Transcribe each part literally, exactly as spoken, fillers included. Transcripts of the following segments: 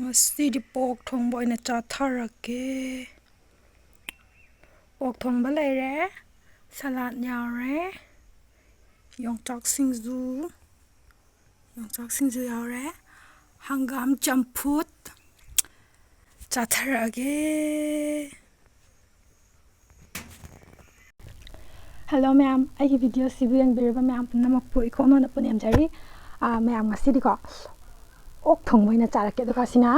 ꯉꯁꯤꯗꯤ ꯄꯣꯛ ꯊꯣꯡꯕ ꯑꯣꯏꯅ ꯆꯥꯊꯔꯒꯦ꯫ ꯄꯣꯛ ꯊꯣꯡꯕ ꯂꯩꯔꯦ, ꯁꯂꯥꯗ ꯌꯥꯎꯔꯦ, ꯌꯣꯡꯆꯥꯛ ꯁꯤꯡꯖꯨ, ꯌꯣꯡꯆꯥꯛ ꯁꯤꯡꯖꯨ ꯌꯥꯎꯔꯦ, ꯍꯪꯒꯥꯝ ꯆꯝꯐꯨꯠ ꯆꯥꯊꯔꯛꯑꯒꯦ꯫ ꯍꯜꯂꯣ ꯃꯌꯥꯝ, ꯑꯩꯒꯤ ꯚꯤꯗꯤꯑꯣꯁꯤꯕꯨ ꯌꯦꯡꯕꯤꯔꯤꯕ ꯃꯌꯥꯝ ꯄꯨꯝꯅꯃꯛꯄꯨ ꯏꯈꯣ ꯅꯣꯟꯅ ꯄꯨꯅꯦꯝꯖꯔꯤ꯫ ꯑꯥ, ꯃꯌꯥꯝ, ꯉꯁꯤꯗꯤꯀꯣ ꯑꯣꯛ ꯊꯣꯡꯕ ꯑꯣꯏꯅ ꯆꯥꯔꯛꯀꯦ꯫ ꯑꯗꯨꯒ ꯁꯤꯅ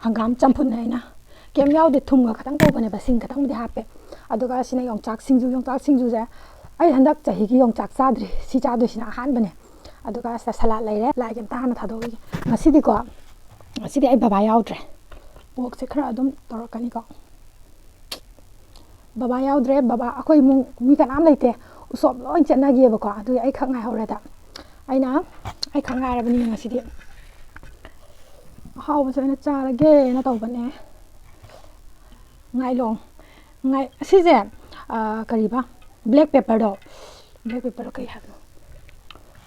ꯍꯪꯒꯥꯝ ꯆꯝꯐꯨꯠꯅꯦ꯫ ꯑꯩꯅ ꯀꯩꯝ ꯌꯥꯎꯗꯦ, ꯊꯨꯝꯒ ꯈꯇꯪ ꯇꯧꯕꯅꯦꯕ, ꯁꯤꯡ ꯈꯇꯪꯕꯨꯗꯤ ꯍꯥꯞꯄꯦ꯫ ꯑꯗꯨꯒ ꯁꯤꯅ ꯌꯣꯡꯆꯥꯛ ꯁꯤꯡꯖꯨ꯫ ꯌꯣꯡꯆꯥꯛ ꯁꯤꯡꯖꯨꯁꯦ ꯑꯩ ꯍꯟꯗꯛ ꯆꯍꯤꯒꯤ ꯌꯣꯡꯆꯥꯛ ꯆꯥꯗ꯭ꯔꯤ, ꯁꯤ ꯆꯥꯗꯣꯏꯁꯤꯅ ꯑꯍꯥꯟꯕꯅꯦ꯫ ꯑꯗꯨꯒ ꯁꯤꯗ ꯁꯂꯥꯗ ꯂꯩꯔꯦ, ꯂꯥꯏꯒꯤ ꯑꯝꯇ ꯍꯥꯟꯅ ꯊꯥꯗꯣꯛꯈꯤꯒꯦ꯫ ꯉꯁꯤꯗꯤꯀꯣ, ꯉꯁꯤꯗꯤ ꯑꯩ ꯕꯕꯥ ꯌꯥꯎꯗ꯭ꯔꯦ, ꯄꯣꯛꯁꯦ ꯈꯔ ꯑꯗꯨꯝ ꯇꯧꯔꯛꯀꯅꯤꯀꯣ꯫ ꯕꯕꯥ ꯌꯥꯎꯗ꯭ꯔꯦ꯫ ꯕꯕꯥ, ꯑꯩꯈꯣꯏ ꯏꯃꯨꯡ ꯃꯤ ꯀꯅꯥꯝ ꯂꯩꯇꯦ, ꯎꯁꯣꯞ ꯂꯣꯏ ꯆꯠꯅꯈꯤꯑꯕꯀꯣ꯫ ꯑꯗꯨꯒꯤ ꯑꯩꯈꯛ ꯉꯥꯏꯍꯧꯔꯦꯗ꯫ ꯑꯩꯅ ꯑꯩꯈꯛ ꯉꯥꯏꯔꯕꯅꯤꯅ ꯉꯁꯤꯗꯤ ꯑꯍꯥꯎꯕꯁꯦ ꯑꯣꯏꯅ ꯆꯥꯔꯒꯦꯅ ꯇꯧꯕꯅꯦ꯫ ꯉꯥꯏꯂꯣꯡ, ꯉꯥꯏ-, ꯑꯁꯤꯁꯦ, ꯑꯥ, ꯀꯔꯤꯕ, ꯕ꯭ꯂꯦꯛ ꯄꯦꯄꯔꯗꯣ, ꯕ꯭ꯂꯦꯛ ꯄꯦꯄꯔꯗꯣ ꯀꯩ ꯍꯥꯏꯕꯅꯣ?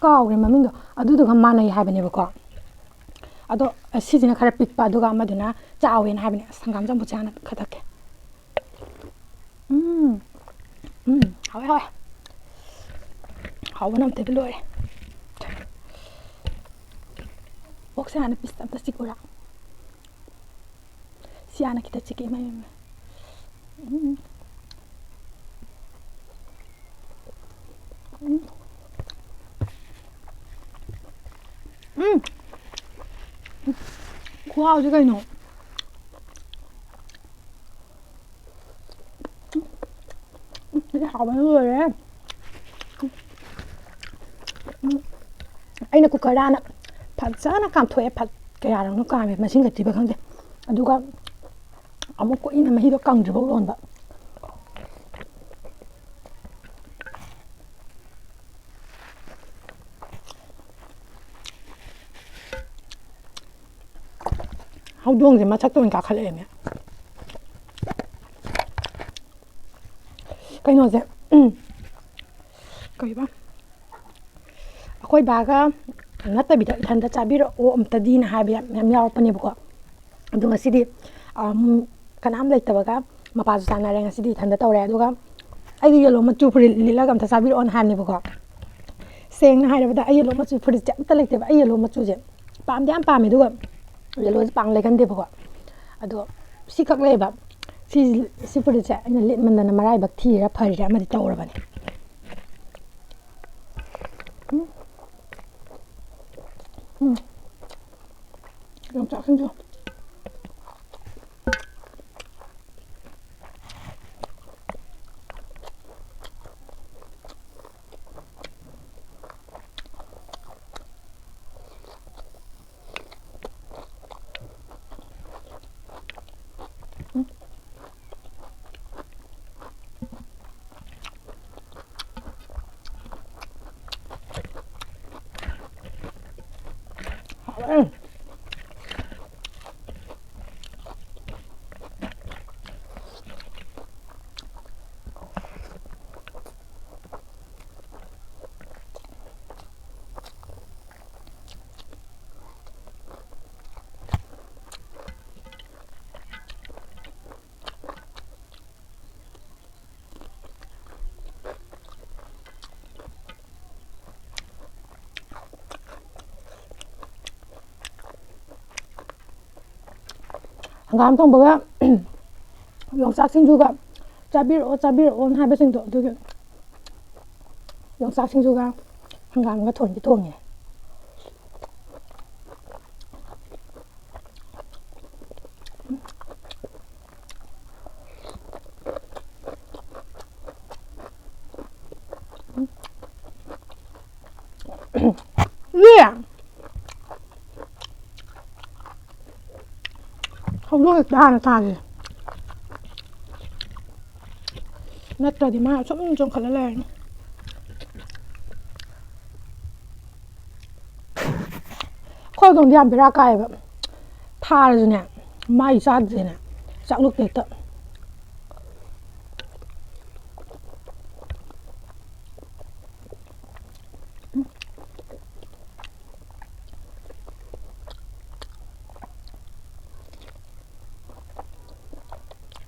ꯀꯥꯎꯈ꯭ꯔꯦ ꯃꯃꯤꯡꯗꯣ꯫ ꯑꯗꯨꯗꯨꯒ ꯃꯥꯟꯅꯩ ꯍꯥꯏꯕꯅꯦꯕꯀꯣ꯫ ꯑꯗꯣ ꯁꯤꯁꯤꯅ ꯈꯔ ꯄꯤꯛꯄ, ꯑꯗꯨꯒ ꯑꯃꯗꯨꯅ ꯆꯥꯎꯋꯦꯅ ꯍꯥꯏꯕꯅꯦ꯫ ꯑꯁ, ꯍꯪꯒꯥꯝ ꯆꯝꯐꯨꯠꯁꯦ ꯍꯥꯟꯅ ꯈꯗꯛꯀꯦ꯫ ꯎꯝ꯫ ꯎꯝ, ꯍꯥꯎꯋꯦ, ꯍꯥꯎꯋꯦ꯫ ꯍꯥꯎꯕꯅ ꯑꯝꯇꯗꯤ ꯂꯣꯏꯔꯦ꯫ ꯑꯣꯛꯁꯦ ꯍꯥꯟꯅ ꯄꯤꯁ ꯑꯝꯇ ꯆꯤꯛꯎꯔꯥ? ꯁꯤ ꯍꯥꯟꯅ ꯈꯤꯇ ꯆꯤꯛꯀꯦ, ꯏꯃꯥꯏ, ꯏꯃꯥꯏ, ꯏꯃꯥꯏ꯫ ꯎꯝ꯫ ꯎꯝ꯫ ꯎꯝ꯫ ꯈꯨꯍꯥꯎꯁꯦ ꯀꯩꯅꯣ? ꯎꯝ, ꯁꯤꯗꯤ ꯍꯥꯎꯕꯅ ꯂꯣꯏꯔꯦ꯫ ꯎꯝ, ꯑꯩꯅ ꯀꯨꯀꯔꯗ ꯍꯥꯟꯅ ꯐꯖꯅ ꯀꯥꯝꯊꯣꯛꯑꯦ꯫ ꯐꯠ-, ꯀꯌꯥꯔꯛꯅꯣ ꯀꯥꯝꯃꯦ, ꯃꯁꯤꯡꯒ ꯊꯤꯕ ꯈꯪꯗꯦ꯫ ꯑꯗꯨꯒ ꯑꯃꯨꯛ ꯀꯨꯏꯅ ꯃꯍꯤꯗꯣ ꯀꯪꯗ꯭ꯔꯤꯐꯥꯎ ꯂꯣꯟꯕ꯫ ꯍꯧꯗꯣꯡꯁꯦ ꯃꯊꯛꯇ ꯑꯣꯏꯅ ꯀꯥꯈꯠꯂꯛꯑꯦꯅꯦ꯫ ꯀꯩꯅꯣꯁꯦ, ꯎꯝ, ꯀꯩꯕ? ꯑꯩꯈꯣꯏ ꯕꯥꯒ ꯅꯠꯇꯕꯤꯗ ꯏꯊꯟꯇ ꯆꯥꯕꯤꯔꯛꯑꯣ ꯑꯝꯇꯗꯤꯅ ꯍꯥꯏꯕ ꯌꯥꯝ, ꯌꯥꯝ ꯌꯥꯎꯔꯛꯄꯅꯦꯕꯀꯣ꯫ ꯑꯗꯣ ꯉꯁꯤꯗꯤ, ꯑꯝ, ꯀꯅꯥꯝ ꯂꯩꯇꯕꯒ ꯃꯄꯥꯁꯨ ꯆꯥꯟꯅꯔꯦ꯫ ꯉꯁꯤꯗꯤ ꯏꯊꯟꯗ ꯇꯧꯔꯦ꯫ ꯑꯗꯨꯒ ꯑꯩꯒꯤ ꯌꯦꯜꯂꯣ ꯃꯆꯨ ꯐꯨꯔꯤꯠ ꯂꯤꯠꯂꯒ ꯑꯝꯇ ꯆꯥꯕꯤꯔꯛꯑꯣꯅ ꯍꯥꯏꯕꯅꯦꯕꯀꯣ꯫ ꯁꯦꯡꯅ ꯍꯥꯏꯔꯕꯗ ꯑꯩ ꯌꯦꯜꯂꯣ ꯃꯆꯨ ꯐꯨꯔꯤꯠꯁꯦ ꯑꯝꯇ ꯂꯩꯇꯦꯕ꯫ ꯑꯩ ꯌꯦꯜꯂꯣ ꯃꯆꯨꯁꯦ ꯄꯥꯝꯗꯤ ꯌꯥꯝ ꯄꯥꯝꯃꯦ, ꯑꯗꯨꯒ ꯌꯦꯜꯂꯣꯁꯦ ꯄꯥꯡ ꯂꯩꯒꯟꯗꯦꯕꯀꯣ꯫ ꯑꯗꯣ ꯁꯤꯈꯛ ꯂꯩꯌꯦꯕ꯫ ꯁꯤ, ꯁꯤ ꯐꯨꯔꯤꯠꯁꯦ ꯑꯩꯅ ꯂꯤꯠꯃꯟꯗꯅ ꯃꯔꯥꯏꯕꯛ ꯊꯤꯔꯤꯔꯥ ꯐꯔꯤꯔꯥ ꯑꯃꯗꯤ ꯇꯧꯔꯕꯅꯦ꯫ ꯎꯝ꯫ ꯎꯝ꯫ ꯌꯣꯡꯆꯥꯛꯁꯤꯡꯁꯨ꯫ ꯍꯥꯎꯋꯦ꯫ ꯍꯪꯒꯥꯝ ꯊꯣꯡꯕꯒ ꯌꯣꯡꯆꯥꯛ ꯁꯤꯡꯖꯨꯒ ꯆꯥꯕꯤꯔꯛꯑꯣ, ꯆꯥꯕꯤꯔꯛꯑꯣꯅ ꯍꯥꯏꯕꯁꯤꯡꯗꯣ, ꯑꯗꯨꯒꯤ ꯌꯣꯡꯆꯥꯛ ꯁꯤꯡꯖꯨꯒ ꯍꯪꯒꯥꯝꯒ ꯊꯣꯡꯗꯤ ꯊꯣꯡꯉꯦ꯫ ꯏꯕꯦ! ꯍꯧꯗꯣꯡ ꯍꯦꯛꯇ ꯍꯥꯟꯅ ꯊꯥꯒꯦ꯫ ꯅꯠꯇ꯭ꯔꯗꯤ ꯃꯥ ꯁꯨꯝ ꯆꯣꯡꯈꯠꯂ ꯂꯩꯔꯅꯤ꯫ ꯑꯩꯈꯣꯏ ꯍꯧꯗꯣꯡꯗꯤ ꯌꯥꯝ ꯕꯦꯔꯥ ꯀꯥꯏꯌꯦꯕ꯫ ꯊꯥꯔꯁꯨꯅꯦ, ꯃꯥꯏ ꯆꯥꯗ꯭ꯔꯦꯅꯦ, ꯆꯥꯛ ꯂꯨꯛꯇ ꯍꯦꯛꯇ꯫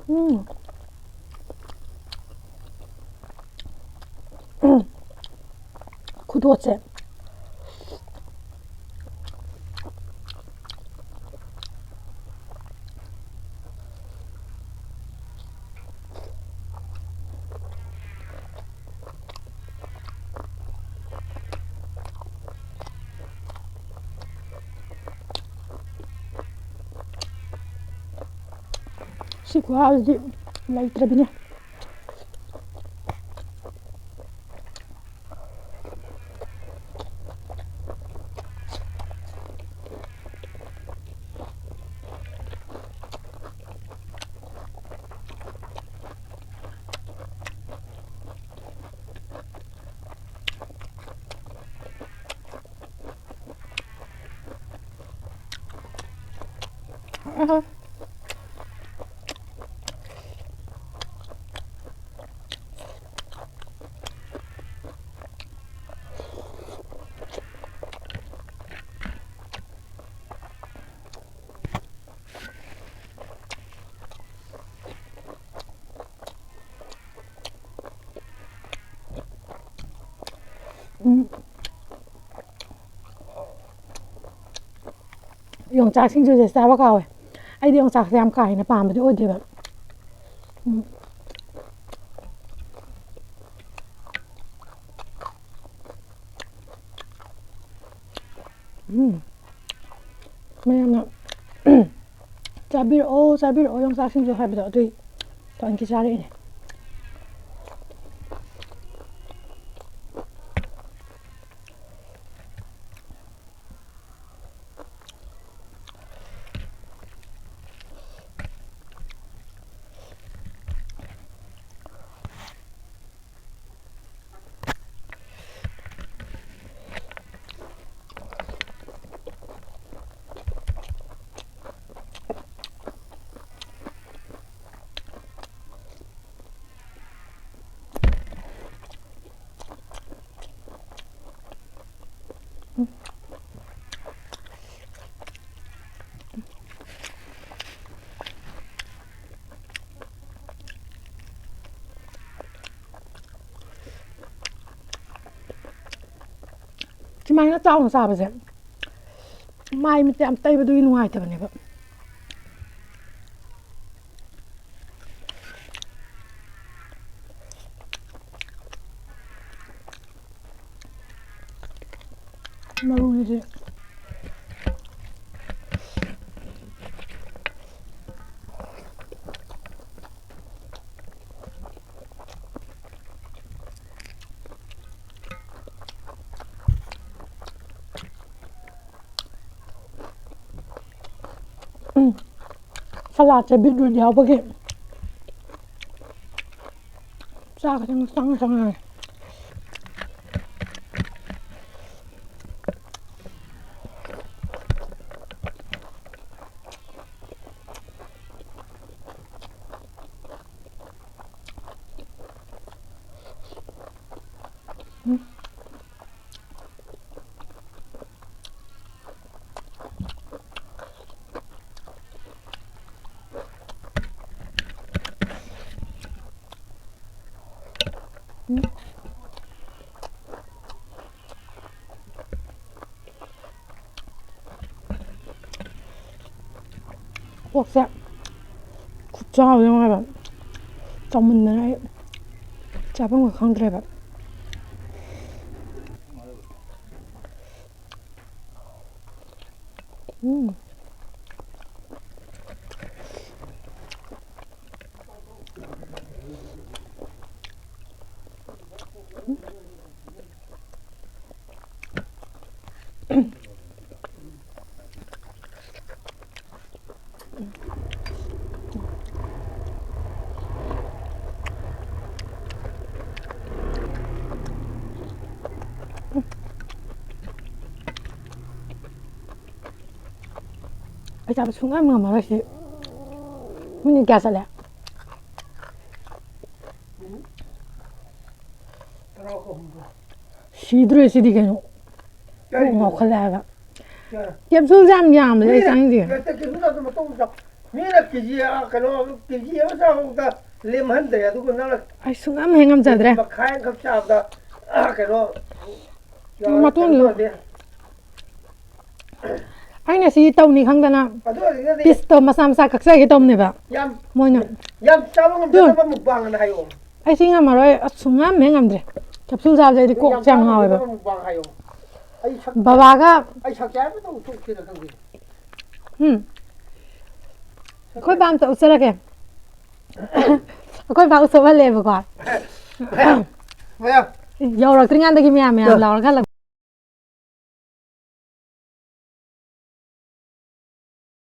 ꯎꯝ꯫ ꯈꯨꯗꯣꯠꯁꯦ꯫ ꯁꯤ ꯈꯨꯍꯥꯎꯁꯤꯗꯤ ꯂꯩꯇ꯭ꯔꯕꯤꯅꯦ꯫ ꯎꯝ꯫ ꯌꯣꯡꯆꯥꯛ ꯁꯤꯡꯖꯨꯁꯦ ꯆꯥꯕ ꯀꯥꯎꯋꯦ꯫ ꯑꯩꯗꯤ ꯌꯣꯡꯆꯥꯛꯁꯦ ꯌꯥꯝ ꯀꯥ ꯍꯦꯟꯅ ꯄꯥꯝꯕꯗꯤ ꯑꯣꯏꯗꯦꯕ꯫ ꯎꯝ꯫ ꯎꯝ꯫ ꯃꯌꯥꯝꯅ "ꯆꯥꯕꯤꯔꯛꯑꯣ, ꯆꯥꯕꯤꯔꯛꯑꯣ ꯌꯣꯡꯆꯥꯛ ꯁꯤꯡꯖꯨ" ꯍꯥꯏꯕꯗꯣ ꯑꯗꯨꯒꯤ ꯊꯑꯣꯏꯀꯤ ꯆꯥꯔꯛꯏꯅꯦ꯫ ꯁꯨꯃꯥꯏꯅ ꯆꯥꯎꯅ ꯆꯥꯕꯁꯦ ꯃꯥꯏ ꯃꯤꯠꯇ ꯌꯥꯝ ꯇꯩꯕꯗꯨꯒꯤ ꯅꯨꯡꯉꯥꯏꯇꯕꯅꯦꯕ꯫ ꯃꯔꯨꯁꯦ꯫ ꯎꯝ꯫ ꯁꯂꯥꯠꯁꯦ ꯕꯤꯠꯔꯨꯠ ꯌꯥꯎꯕꯒꯤ ꯆꯥꯛ ꯈꯤꯇꯪ ꯆꯪꯉ ꯆꯪꯉ ꯂꯩ꯫ ꯑꯣꯛꯁꯦ ꯈꯨꯠꯆꯥꯎ ꯌꯦꯡꯉꯣ ꯍꯥꯏꯕ꯫ ꯆꯥꯎꯃꯟꯗꯅ ꯑꯩ ꯆꯥꯐꯝꯒ ꯈꯪꯗ꯭ꯔꯦꯕ꯫ ꯎꯝ꯫ ꯑꯩ ꯆꯥꯕ ꯁꯨꯡꯉꯝ ꯉꯝꯃꯔꯣꯏ ꯁꯤ꯫ ꯃꯤꯅꯤꯠ ꯀꯌꯥ ꯆꯠꯂꯦ? ꯁꯤꯗ꯭ꯔꯦ ꯁꯤꯗꯤ ꯀꯩꯅꯣ? ꯀꯣꯛ ꯉꯥꯎꯈꯠꯂꯦ ꯍꯥꯏꯕ꯫ ꯀꯦꯞꯁꯨꯜꯁꯦ ꯌꯥꯝ ꯌꯥꯝꯕꯁꯦ ꯑꯩ ꯆꯥꯅꯤꯡꯗꯦ꯫ ꯀꯦꯞꯁꯨꯜ ꯑꯗꯨ ꯃꯇꯨꯡ ꯆꯥꯎ꯫ ꯃꯤꯅ ꯀꯦ ꯖꯤ, ꯑ, ꯀꯩꯅꯣ, ꯀꯦ ꯖꯤ ꯑꯃ ꯆꯥꯕꯐꯥꯎꯗ ꯂꯦꯝꯍꯟꯗ꯭ꯔꯦ, ꯑꯗꯨꯒ ꯅꯪꯅ ꯑꯩ ꯁꯨꯡꯉꯝ ꯍꯦꯛ ꯉꯝꯖꯗ꯭ꯔꯦ꯫ ꯃꯈꯥꯏ ꯑꯃꯈꯛ ꯆꯥꯕꯗ, ꯑ, ꯀꯩꯅꯣ, ꯃꯇꯨꯡꯗꯨ꯫ ꯑꯩꯅ ꯁꯤ ꯇꯧꯅꯤ ꯈꯪꯗꯅ ꯄꯤꯁꯇꯣ ꯃꯆꯥ ꯃꯆꯥ ꯀꯛꯆꯒꯦ ꯇꯧꯕꯅꯦꯕ꯫ ꯌꯥꯝ ꯃꯣꯏꯅ ꯌꯥꯝ ꯆꯥꯕ ꯉꯝꯖꯗꯕ ꯃꯨꯛꯕꯥꯡ ꯑꯅ ꯍꯥꯏꯌꯣ꯫ ꯑꯩ ꯁꯤ ꯉꯝꯃꯔꯣꯏ꯫ ꯑꯁ, ꯁꯨꯡꯉꯝ ꯍꯦꯛ ꯉꯝꯗ꯭ꯔꯦ꯫ ꯀꯦꯞꯁꯨꯜ ꯆꯥꯕꯁꯦ ꯑꯩꯗꯤ ꯀꯣꯛꯁꯦ ꯌꯥꯝ ꯉꯥꯎꯋꯦꯕ꯫ ꯃꯨꯛꯕꯥꯡ ꯍꯥꯏꯌꯣ꯫ ꯑꯩ ꯁꯛ ꯕꯕꯥꯒ ꯑꯩ ꯁꯛ ꯆꯥꯕ ꯇꯧ ꯊꯣꯛꯁꯤꯔ ꯈꯪꯗꯦ꯫ ꯎꯝ꯫ ꯑꯩꯈꯣꯏ ꯕꯥ ꯑꯝꯇ ꯎꯠꯆꯔꯒꯦ꯫ ꯑꯩꯈꯣꯏ ꯕꯥ ꯎꯠꯊꯣꯛꯍꯜꯂꯦꯕꯀꯣ꯫ ꯃꯌꯥꯝ꯫ ꯌꯧꯔꯛꯇ꯭ꯔꯤꯉꯥꯟꯗꯒꯤ ꯃꯌꯥꯝ ꯃꯌꯥꯝ ꯂꯥꯎꯔꯒ ꯍꯜꯂꯛꯄ꯫